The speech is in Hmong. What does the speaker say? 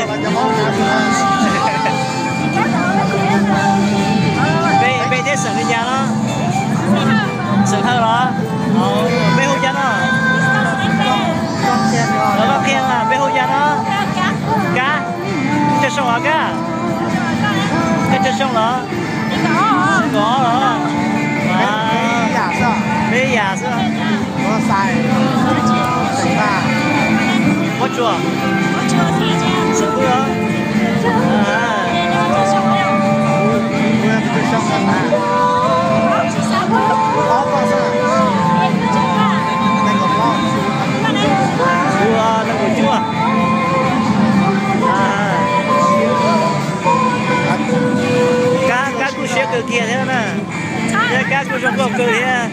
Peb, peb thiab xeem li cas no? Xeem Hawj los? Peb hu cas no? Los Vaj Qhia, peb hu cas no? Kab. Cog xyoo los Kab? Koj cog xyoo los? Kaum ob los? Peb yam xwb. Pob Tsuas. Xeem Hawj los? Kuv nees nkaum cuaj. Kab, Kab kuj siab kawg kiag thiab na. Thiab Kab kuj zoo nkauj kawg thiab.